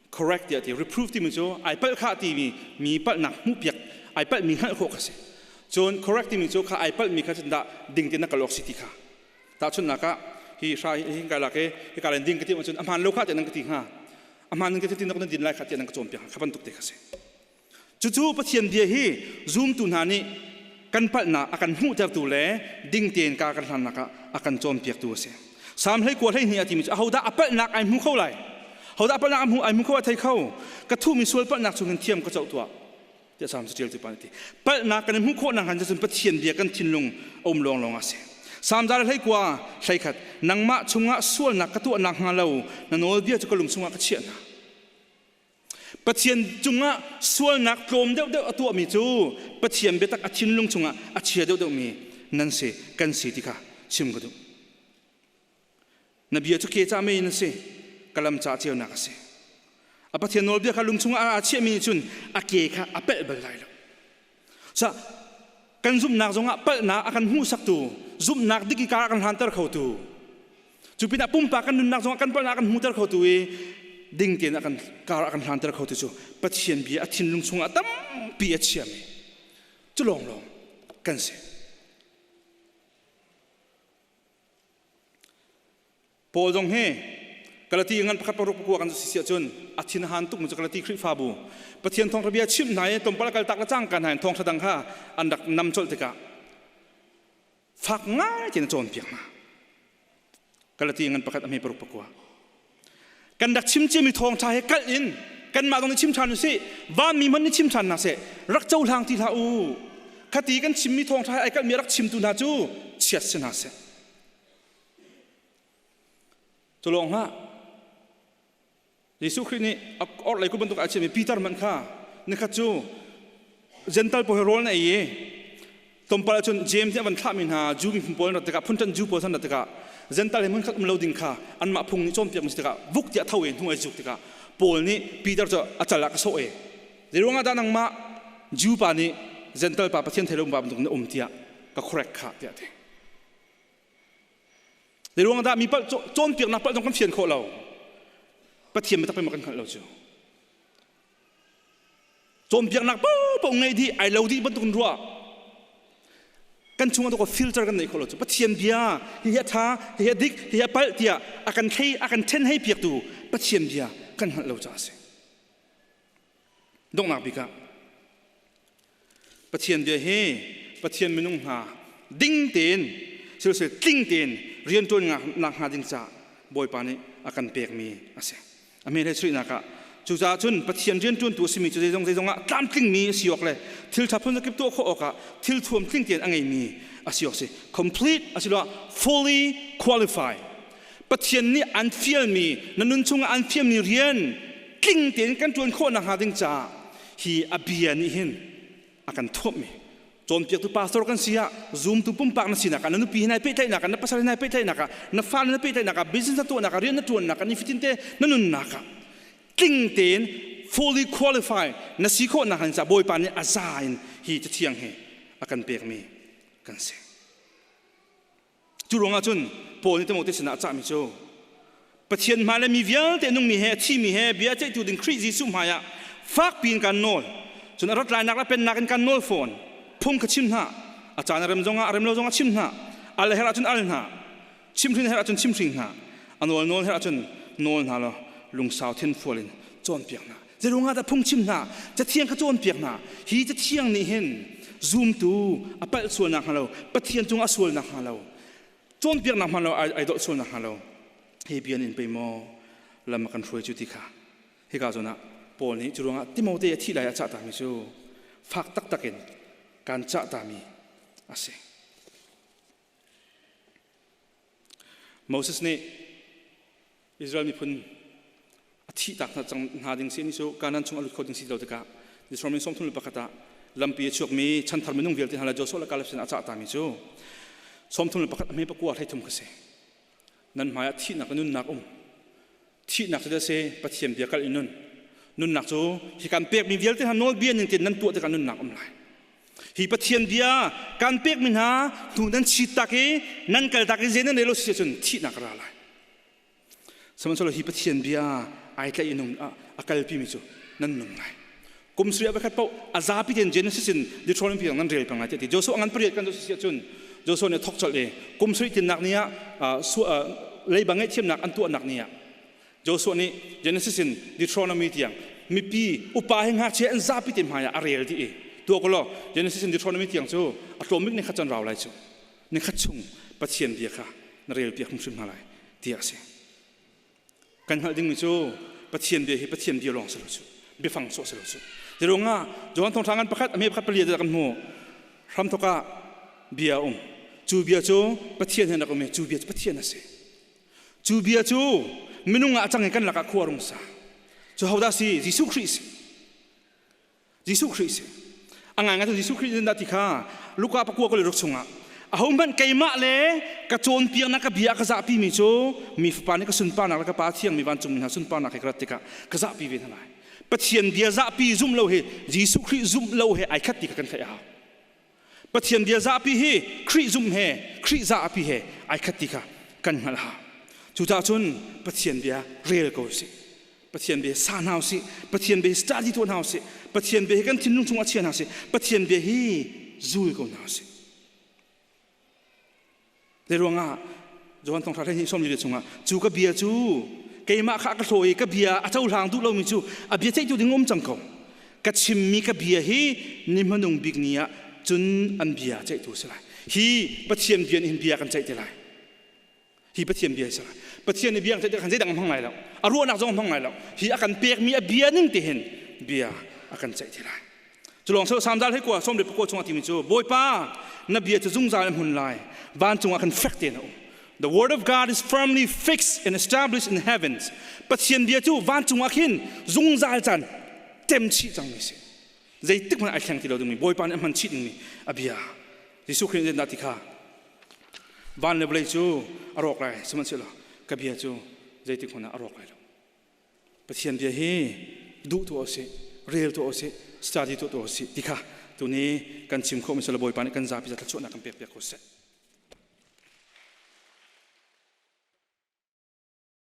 correct tiah ti. Reproof timi cu ai palh khah timi mi palhnak hmuhpiak ai palhmi hngalh khawh kha si. Cun correct timi cu kha ai palhmi kha cun dah ding tein na kal awk si ti kha. Tahchunhnak ah hi hra hi kai lak i hi ka len ding ka ti ahcun a hmaan lo kha tiah nan ka ti hnga. A hmaan ka ti nan din lai kha tiah nan ka cawnpiak hnga. Kha bantuk te kha si. Cucu Pathian bia hi zumtu hna nih kan palhnak a kan hmuhtertu le ding tein kar kan hlannak ah a kan cawnpiaktu a si. Salm 19 12 a timi cu ahodah a palhnak ai hmu kho lai? Hodah a palhnak a hmu ai hmu kho a thei kho? Ka thuhmi sual palhnak chungin thiam ka coh tuah. Tiah Salm caṭialtu pa nih a ti. Palhnak kan i hmuh khawh nakhnga cun Pathian bia kan thinlung a um lawnglawng a si. Salm 121 31 Nangmah chungah sualnak ka tuah nakhnga lo na nawlbia cu ka lung chungah ka chiah hna. Pathian cungah sualnak tlawm deuhdeuh a tuahmi cu Pathian biatak a thinlung chungah a chia deuhdeuhmi nan si kan si ti kha chim ka duh. Na bia cu ke ca mei na si, ka lam ca ceunak a si. A Pathian nawlbia kha lung chungah a chiahmi nih cun a ke kha a pelh bal lai lo. Sa kan zumhnak zongah palhnak a kan hmuhsaktu, zumhnak dik i kar a kan hlanter khotu, Cu pinah pumpak kan nunnak zongah kan palhnak kan hmuter khotu i ding tein a kan kar a kan hlanter khotu cu Pathian bia a thinlung chungah tampi a chiami cu lawnglawng kan si. Paul zong hi Galati ngan pakhat paruk pakua kan si siah cun a thin han tuk mu cu Galati Khrihfabu Pathian thawngtha bia chimh hna i tlawmpal a kal tak le cangka hna in thawngtha dang kha an rak nam colh tikah fak ngai tein a cawnpiak hna. Galati ngan pakhat a hme paruk pakua. Kan rak chim ciami thawngṭha he kalh in kanmah zong nih chim ṭhan usih, vanmi hmanh nih chim ṭhan hna seh, rak cohlang ti hlah u. Khati kan chimmi thawngṭha he ai kalhmi a rak chimtu hna cu chiat si hna seh. Cu lawng hlah, Jesuh Khrih nih a orhlei kut bantuk a chimmi Peter hmanh kha nikhat cu Gentle pawl he rawl na ei i tlawmpal ahcun James nih a van thlahmi hna Jew miphun pawl an rat tikah phunṭanh Jew pawl an rat tikah Gentle he hmunkhat um lo ding kha anmah phung nih cawnpiakmi si tikah vuk tiah tho i hnu ai zuk tikah Paul nih Peter cu a cal ah ka sawh i zeiruangah dah nangmah Jew pa nih Gentle pa Pathian thei lo pa bantuk na um tiah ka correct kha tiah a ti. Zei ruang dah mi palh cawnpiaknak palh zong kan fian khawh lo? Pathian biatak pei kan hngalh lo cu. Cawnpiaknak paohpaoh ngeih dih, ai lo dih bantuk in ruah. Kan chungah tu filter kan neih khawh lo cu. Pathian bia hihi a ṭha, hihi a dik, hihi a palh tiah a kan thlei, a kan ṭhen hei piaktu Pathian bia kan hngalh lo caah a si. Donghnak bik ah Pathian bia hi Pathian minung hna ding tein silosel tling tein rianṭuan nak hnga ding caah Bawipa nih a kan pekmi a si. A hme hlei suinak ah cucaah cun Pathian rianṭuantu a simi cu zeizong zeizong ah tlamtlingmi a si awk le thil ṭha phun zakip tuah khawh awkah thil thuam tling tein a ngeimi a si awk si. Complete asiloah fully qualified. Pathian nih an fialmi na nun chungah an fialmi rian tling tein kan ṭuan khawh nakhnga ding caah hi a bia nih hin a kan thuamhmi cawnpiaktu pastor kan si ah zumtu pumpak na sinak ah na nupi he nai pehtlaihnak ah na pasal he nai pehtlaihnak ah na fale na pehtlaihnak ah business na tuahnak ah rian na ṭuannak ah nifatin te na nunnak ah tling tein fully qualified na si khawh nakhnga caah Bawipa nih a za in hi cathiang hi a kan pekmi kan si. Cu ruangah cun Paul nih Timote sinah a cahmi cu Pathian hmai le mi vialte nungmi he a thimi he bia ceihtu ding Khrih Jesuh hmaiah fakpi in kan nawl. Cun a rat lainak le pennak in kan nawl fawn. Phung kha chim hna. A caan a rem zongah a rem lo zongah chim hna. Al a herh ahcun al hna. Chimhrin herh ahcun chimhring hna. A nawl nawl herh ahcun nawl hna law lungsau thinfual in cawnpiak hna. Zeiruangah dah phungchim hna? Cathiang kha cawnpiak hna. Hi cathiang nih hin zumtu a palh sual nakhnga lo, Pathian cung a sual nakhnga lo, cawnpiaknak hman lo ai dawh sual nakhnga lo, hi bia in pei maw lam a kan hruai cu ti kha hika zawn ah Paul nih cu ruangah Timote a thih lai a cah tami cu fak taktak in kan cah tami a si. Moses nih Israel miphun a thihtak hna cang hna ding si ni cu Kanaan chung a lut kho ding si lo tikah Deuteronomy 31 ah lampi a chuakmi chanthar minung vialte hna le Joshua le Caleb sin a cah tami cu 31 a hme pakua 33 kha si. Nan hmai ah thihnak le nunnak um. Thihnak cu si Pathian bia kalh in nun. Nunnak cu hi kan pekmi vialte hna nawlbia ning tein nan tuah tikah nunnak um lai. Hi Pathian bia kan pekmi hna hnu nan chit tak i nan kal tak i zei nan rel lo si ahcun thihnak a ra lai. Sihmanhsehlaw hi Pathian bia ai tlaih in a kalpimi cu nan nung lai. Kum sarih pakhat paoh a zapi tein Genesis in Deuteronomy tiang nan rel peng lai tiah ti. Joshua ngan pariat kan zoh si ahcun Joshua nih thok colh i kum sarih tinnak ni ah leiba ngaihthiamnak an tuahnak ni ah Joshua nih Genesis in Deuteronomy tiang mipi upa he ngakchia an zapi te hmai ah a rel dih i tuah ko law Genesis in Deuteronomy tiang cu a tlawm bik ni khat can rau lai cu. Nikhat chung Pathian bia kha na relpiak hrimhrim hna lai tiah a si. Kan hngalh dingmi cu Pathian bia hi Pathian bia lawng si lo cu biafang sawh si lo cu. Zeiruangah Johan thawngṭha ngan pakhat a me pakhat pali kan hmu hramthawk ah bia a um. Cu bia cu Pathian he rak um i cu bia cu Pathian a si. Cu bia cu minung ah a cang i kan lakah khua rung sa. Cu hodah si? Jesuh Khrih si. Jesuh Khrih si. A ngaingai cu Jesuh Khrih dah ti kha Luka pakua kul ruk chungah ahohmanh keimah le ka cawnpiaknak ka bia ka zahpimi cu mi fapa nih ka sunparnak le ka pa thiangmi vancungmi hna sunparnak he ka rat tikah ka zahpi ve hna lai. Pathian bia zahpi zumh lo hi Jesuh Khrih zumh lo he ai khat ti kha kan theih a hau. Pathian bia zahpi hi Khrih zumh he Khrih zahpi he ai khat ti kha kan hngalh hau. Cucaah cun Pathian bia rel ko usih. Pathian bia sa hna usih. Pathian bia hi study tuah hna usih. Pathian bia hi kan thinlung chungah chia hna usih. Pathian bia hi zul ko hna usih. Zei ruangah Johan thawngṭha hleihnih 42 chungah cu ka bia cu keimah kha a ka hlaw i ka bia a cohlang duh lomi cu a bia ceihtu ding um cang ko. Ka chimmi ka bia hi ni hmanung bik ni ah cun an bia ceihtu a si lai. Hi Pathian bia nih hin bia kan ceih te lai. Hi Pathian bia si lai. Pathian nih bia kan ceih tikah zeidang hmang lai lo. A ruahnak zong hmang lai lo. Hi a kan pekmi a bia ning te hin bia a kan ceih te lai. Culawng sal samdal hei kua sawm le pakua chungah timi cu Bawipa na bia cu zungzal in hmun lai vancung ah khan fek tein a um. The word of God is firmly fixed and established in heavens. Pathian bia cu vancung ah khin zungzal caan tem chih cangmi si. Zeitik hmanh ai thleng ti lo dingmi Bawipa nih a hman chih dingmi a bia. Jesuh Khrih nih ti kha van le vawlei cu a rawk lai sihmanhsehlaw ka bia cu zeitik hmanh ah a rawk lai lo. Pathian bia hi duh tuah usih, rel tuah usih, study tuah tuah usih ti kha tuni kan chim khawhmi sal Bawipa nih kan zapi za thluachuahnak kan pek piak ko seh.